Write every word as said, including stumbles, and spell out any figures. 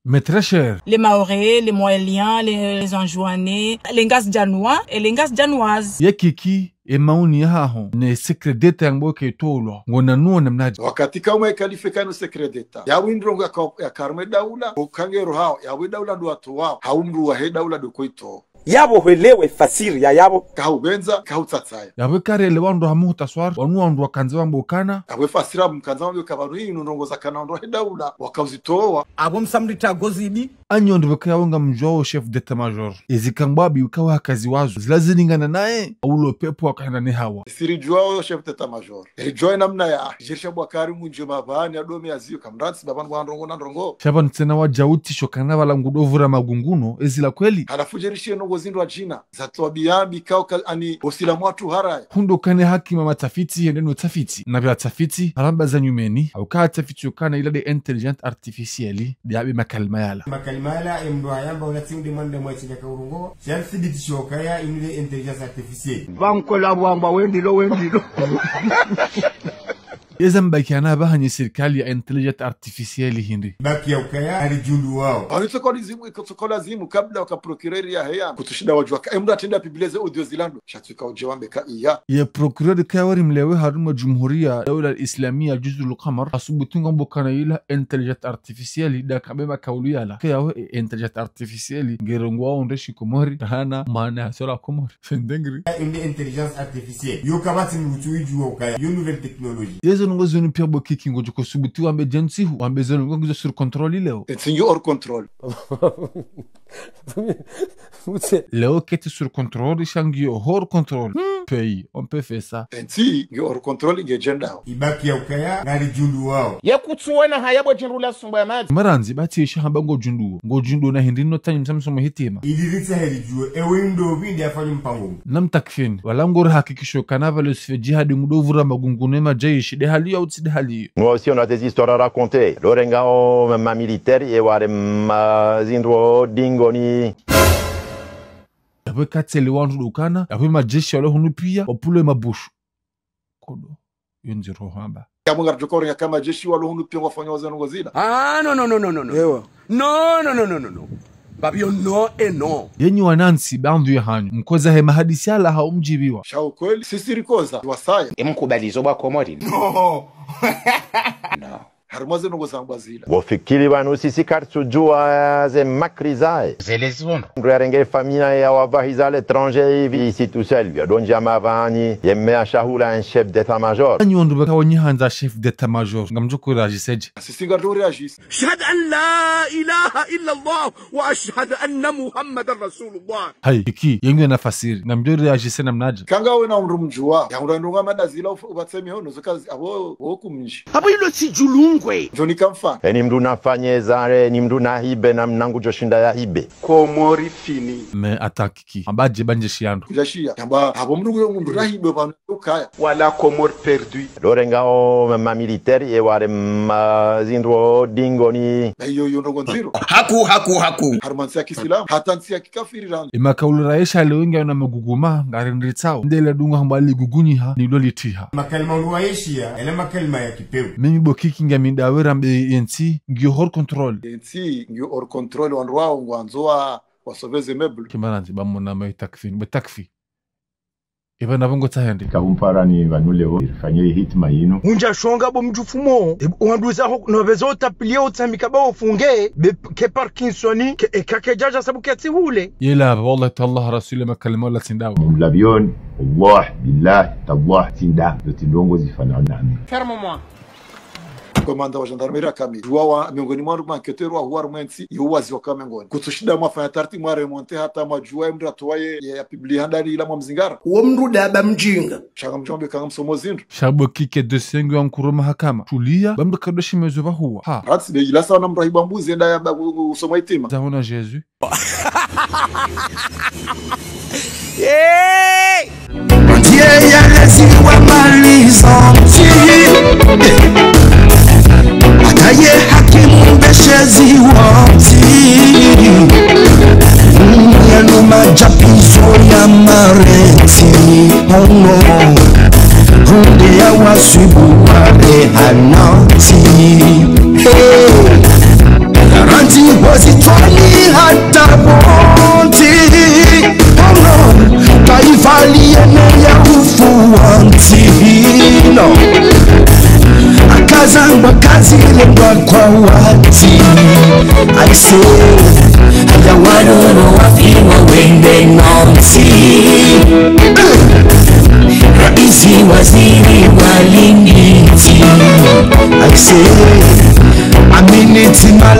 Mes très chers. Les Mahorais, les Mohéliens, les, les Anjouanais, les Ngazidjanois et les Ngazidjanoises. Ye Kiki, e maoni yahaho, ne secret d'État yambo ketolwa, ngona nuo namnadje. Wakati kamwe kalife kanu secret d'État. Yawe ndrongo ya ka-, ya karme daula, ukange rohao, yawe daula ndo watoao, hau mndru wahe daula ndo koito. Yapvo hwelewe fasiri ya yapvo. Kahu benza, kahu tsatsaya. Yapvo karele wandru hamu hutaswar, wanu wandru wakandze wambo kana. Yapvo fasira mkandza wambo ka pvanu inu ndrongo za kana wandru wahe daula, wakauzitowa. Apvo msamrita gozidi. Anyo ndipvo kaya wenga mdjuao chef d'état-major. Ezi kangwabi ukawa kazi wazo. Zila zilingana naye, aulo pepo wakahenda ni hawa. Siri djuao chef d'état-major. Ridjuao namna ya, jerisha bwakari mundjo mapvani, adome ya ziyo, kamrantsi, bapvanu wa ndrongo na ndrongo. Sha pvanu tsena wadjauti shokana pvala ngudo vura magunguno, ezila kweli. Halafu jerishe ndrongo zindru adjina, za twabiya mbi kao ka-, ani, osilamu watru haraya. Hundo kane haki ma matsafiti, yende no tsafiti. Na pvya tsafiti, haramba za nyumeni, au ka tsafiti yokana ila de intelligence artificielle, de abe makalima yala. Makalima yala, emdru ayamba, ola tsi unde mwanda mwa tsi ndaka urongoa, sha rithibitisho kaya, inu de intelligence artificielle. Pvankola wamba wendilo, wendilo. Eza mbakiana pvahanye sirikali ya intelligence artificielle hindri. Baki ya ukaya, ari djundu wao. Pvanu tsoko lazimu, tsoko lazimu, kabla waka procureur ya heya, kutsushinda wadjua ka, emdru atrende apublie ze audio zila ndo. Sha tsuka udje wambe ka iya. Ye procureur kaya wari mlewe harumwa jumhuriya, daula islamia, juzul qamar, asubutu ngambo kana ila intelligence artificielle, da kabe makaulu yala. Kaya we, e, intelligence artificielle, ngerongoa onde shikomori, hana, maana ya sura Komori. Fendengri. Inde intelligence artificielle. Yo kapvatsi mdru udjuwa ukaya. Yo nouvelle technologie. Yezo ndrongo zinu pia bo Kiki ngodjo kosubutu wambe djentsihu, wambe zo ndrongo ngizo sur contrôle leo. Entsi ngiyo hors contrôle. Leo keti sur contrôle, isha ngiyo hors contrôle. Hmm. Pays, on peut faire ça. Entsi ngiyo hors contrôle, ngiyo djendao. Ibaki ya ukaya, ngari djundu wao. Ya kutsuwena haya bo djindru la sumbu ya madzi. Marandzi, bati isha hamba ngo djundu. Ngo djundu na hindri no tanyi msamsomo hitima. Ili ritsa heli djuwe, ewe ndo pvi nde afanye mpango. Namtakfini, wala ngori hakikisho kana pvale usife djihadi mudo vura magunguno ema jeshi, de hali yo au tsi de hali yo. Nous aussi, on a des histoires à raconter. Lorenga o ma, ma militaire, ye ware ma zindru o dingoni. Yapvo katseli wandru dukana, yapvo majeshi walo hunu pia, wapvule mabushu. Kodo, yo ndziro hamba. Kamwe ngaridjo korenga kama jeshi walo hunu pia wafanya waze ndrongo zila. Ah, no, no, no. Ewa. No, no, no. Babio, no, e no. Yenyi wanantsi, bandru ya hanyu. Mkoza he mahadisi yala hau mdjibiwa. Sha ukweli, sisi rikoza, wasaya. Emkubalizo bwa Komori. No. No. Harumwa ze ndrongo zambwa zila. Wofikiri pvanu sisi karitsudjuwa ze makri zahe. Zele ziwono. Mdru yarenge famiya ya wapvahiza à l'étranger hivi, ici tout seul. Yadondja mapvani, yeme ashahula un chef d'état-major. Anyi wandru baka wanyi handza chef d'état-major. Ngamdjo ku réagir dje. Sisi ngardo réagir. أشهد أن لا إله إلا الله وأشهد أن محمدا رسول الله. Hayi, Kiki, yengu na fasiri. Ngamdjo réagir namnadje. Kanga wena mdru mdjuwa. Ya mdru ndrongo madazila uf-, ubatse mihono, zoka zi-, abo, o kumnji. Abo ilo tsi djulungwe. Ndjo ni kamfana. Eni mdru nafanye zare, ni mdru nahibe, na mna ngudjo shinda yahibe. Komori fini. Mais attends Kiki. Ambadje banje shiyandru. Kudja shiya. Yamba, abo mdru nguyo mdru nahibe pvanu ukaya. Voilà Comores perdu. Lorenga o ma, ma militaire, ye ware ma zindru o dingoni. Na iyo, iyo ndrongo ndziro. Haku, haku, haku. Harumwa ntsi ya kisilamu, hata ntsi ya kikafiri randzi. Emakaulu raesha leo ngiyo na maguguma, ngarendritsao. Ndele dunga hamba ligugunyiha, nilo litiha. Makalima ulu waeshiya, ele makalima ya kipewu. Mimi bo Kiki ngami ndawe rambe yentsi, ngiyo hors contrôle. Yentsi, ngiyo hors contrôle, wandru wao, ngwandzo wa, wa sauver ze meubles. Kimarandzi, ba mona ma takfini, ba takfi. Eba na bongo tsahende. Kahumpara ni pvanu leo, rifanye hitima yinu. Undja shonga bo mdjufumo, e, wanduza ho, no bezo utapiliye utsamika ba ofunge, be, ke Parkinson, ke, e, kake djadja sabu ke tsihule. Yela, wallah, tallah, rasul, makalima la tsindawo. Mlabion, wallah, billah, tallah, tsinda, lo tindrongo zifana nami. Ferme-moi. Komanda wa gendarmerie kamili. Djuwa wa miongoni mwa ma enquêteurs wa huwa rumwentsi, yo wazi wa kamengoni. Kutsushinda mwafanya tarti mwa remonter hata mwadjuwa emdru atowaye ya, ya publie handani ila mwa mzingara. Uwo mdru daba mdjinga. Sha ngamdjombe kanga msomo zindru. Sha bo Kiki dossier ngu ya nkuru mahakama. Tulia, ba mdru kadoshi mezo ba huwa. Ha. Ratsi be ila sawa na mdru ahiba mbuzi enda ya ba u-, u-, usoma hitima. Zaona Jésus. Hey! Ndiye yalezi wa malizanti. Ataye hakimu mbeshezi wanti. Yanu madjapizo ya marenti. Oh no. Hunde ya waswibu wa rehananti. Hey! Ranti wo Zitswani hata Monti, oh non, kayivaliye ne ya ufu wa ntsi, non. Akazangwa kazilengwa kwa wati, aise, ya walolo wafiwa wende nontsi. Raisi, waziri, walindzi, aise, amini dzima